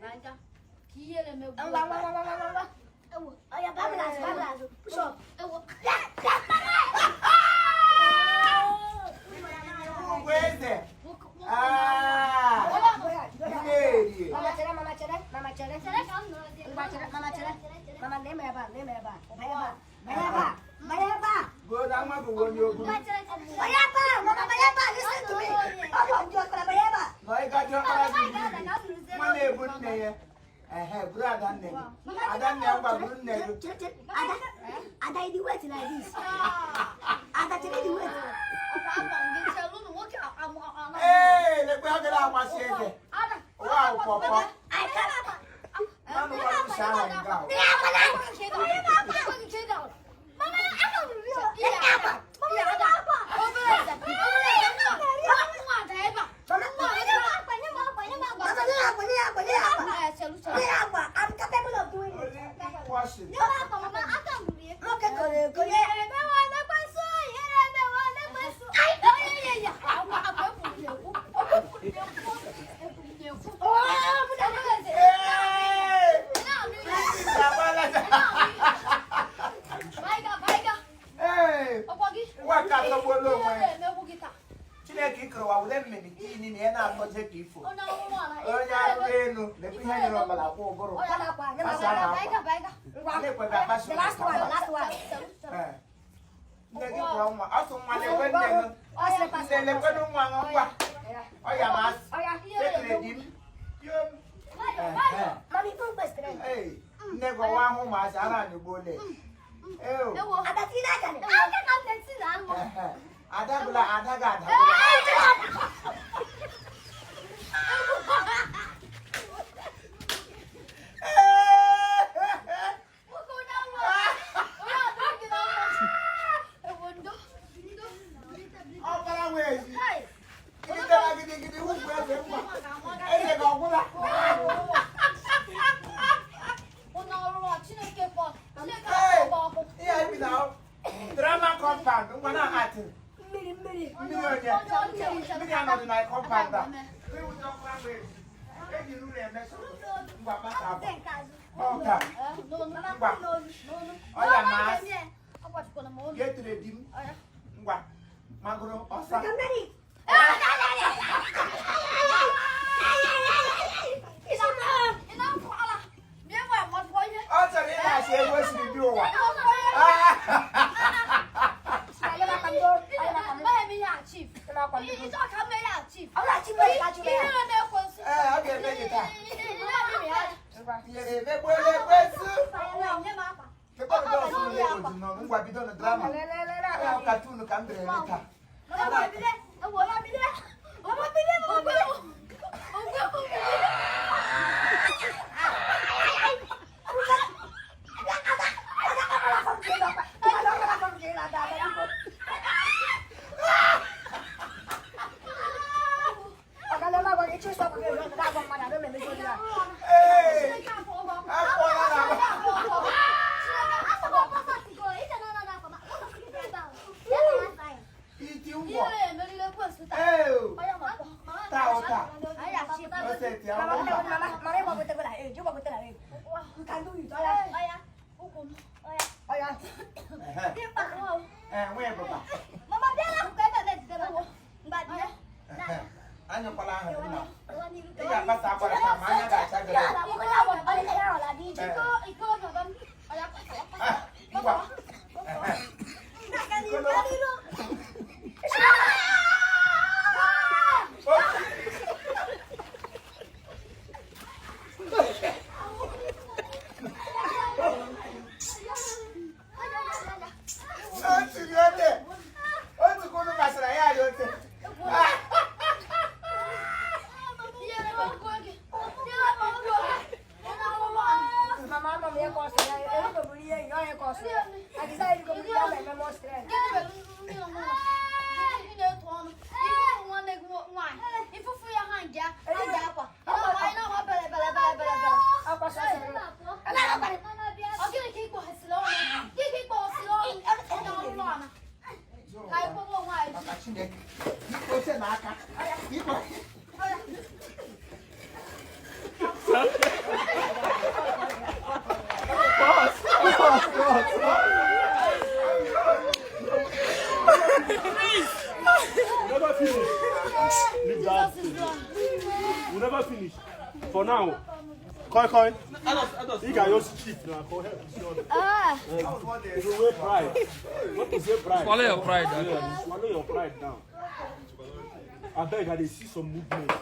Ka ihere megbuo. Ngwa, ngwa, ngwa, ngwa, ngwa, ngwa. Ewo, oya, baa m n'azụ, baa m n'azụ. Push up. Ewo. Ugwu eze. Ah, nne erie. Mama chere, mama chere, mama chere. Chere ka m nọrọ dị. Ngwa chere, mama chere. Mama lee m ebe a, lee m ebe a. Banye ebe a, banye ebe a, banye ebe a. Gụọ na nwa bụ onye ogwu. Ngwa, chere, chere. Banye ebe a, mama banye ebe a, listen to me. Ọ bụ ndị ọkara banye ebe a. Nọ ịgaji ọkpara gị buru ibu. Nwa na-ebu nne ya. Ehe, buru ada nne gị. Ada nne ya, ngwa, buru nne gị. Chere, chere, Ada, Ada, you dey wait like this. Ada, chere, you dey wait. Ọkwa agwa m gị chere ụnụ nwoke Ee, lekwe ha gara agbasi eze. Ụwa ahụ pọpọ. I can't. Mmanụ gbara uche ahụ nga ahụ. Mama, aka m riri o. Mama, nye m akwa. Mama, Nye m akwa, nye m akwa, nye m akwa. Mama, nye ya akwa, nye ya akwa, nye ya akwa. Nye ya akwa. I'm capable of doing it. Olympic washing. Nye m akwa, mama, aka m riri. Nwoke kọrọ eko nye. Ihere emewo n'ekwensu. Oh, mụ na Ee! Princess agbala. Ee! Ụwa ka atọgbuola onwe ya. Chineke ikere ụwa wule mmiri tii na ya na-akọje ka ifo. Onye arụrụ elu, lekwa ihe nyere ọbara kwa ụbụrụ. Nye m akwa, nye m Pasa akwa. na akwa. Ngwa. Na-ekwe ka akpasu The last one, the last one. Ee. Nne gị kwụrụ nwa, ọ sụ nwa lekwe nne gị. Ọ sịrị pastor. Nne lekwenụ nwa gị ngwa. Ọ ya ma asị. Oya. Ekele di m. Yom. Ehe. Mama, ife mkpesịrị. Ee, nne gị ọwa ahụ ụmụazị ara anyị gbuole. Ee. Ada, tinye n'aka gị. Aka ka m na-eti na anụ. Ehe. Ada bụla ada gị ada bụla. Ọbara wee ezi. Gididara gidigidi ugwu eze mma. Eze gị ọgwụla. Ee, ihe anyị bi na drama compound ngwa na atị. Mmiri, mmiri. Mmiri onye. Mmiri anọdụ na compound a. Iwute ọkụ ahụ ezi. Eji ruru eme so. Ngwa pasa abụọ. Ọ ka. Ngwa. Ọ ya ma asị. Getere di m. Ngwa. Magoro ọsa. Maka mmiri. Ọ chọrọ ịna-asị ego o siri dị ụwa. Nye m akwa ndo. Nye m akwa ndo. Nye m akwa ndo. Ọ na-achị m eze, achị m ya. Ee, ọ ga-eme gị taa. Ngwa. Ihere emegbuola ekwensu. Nye m akwa. Chekwa ndị ọsụ ụlọ ego ji n'ọnụ. Ngwa bido na drama. Le, le, le, le. Ọ katunu ka m dere eme taa. Mama, bilie. Mama, bilie. Mama, bilie, mama, bilie. Ada, ada, akwa m ka ị na-ada, ada, biko. Ọ ga-alele agwa gị, chịsọ ọkụ gị, ezi, agwa mmadụ, ada m emezi onye a. Ee! Akwụọla na iti ngwọ. Ee! Taa ụta. Ose ti Mama, ahụ mba. mama, mama, ịgbagote na age, ịgbagote na age. You can do it, oya. Oya. Ehe. Ee, nwee bụba. Ehe. Anyụkwala ahụ nna. Ị ga-akpasa akwara taa ma anya ga-acha gị. Ee. Ah, ngwa. Ehe. Ikolo. Oh. Otu gị ote. Otu ka unu gbasara ya arịa ote. Ah. Mama, ama m ihe ka ọ sịrị ya. Erigoburu ihe enyi, ọ ihe ka ọ sịrị ya. Agịza erigoburu ya ma eme m ọsịrị ya. Akwa sọ sịrị ya. Maka Chineke. Ikpo oche na aka. Ikpo. We never finish. Leave that. We never finish. For now. Koi koi. Ị ga-ayọsi chief na for help. Throw away pride. What is your pride? Swallow your pride. Yeah, swallow your pride now. Abeg, I dey see some movement.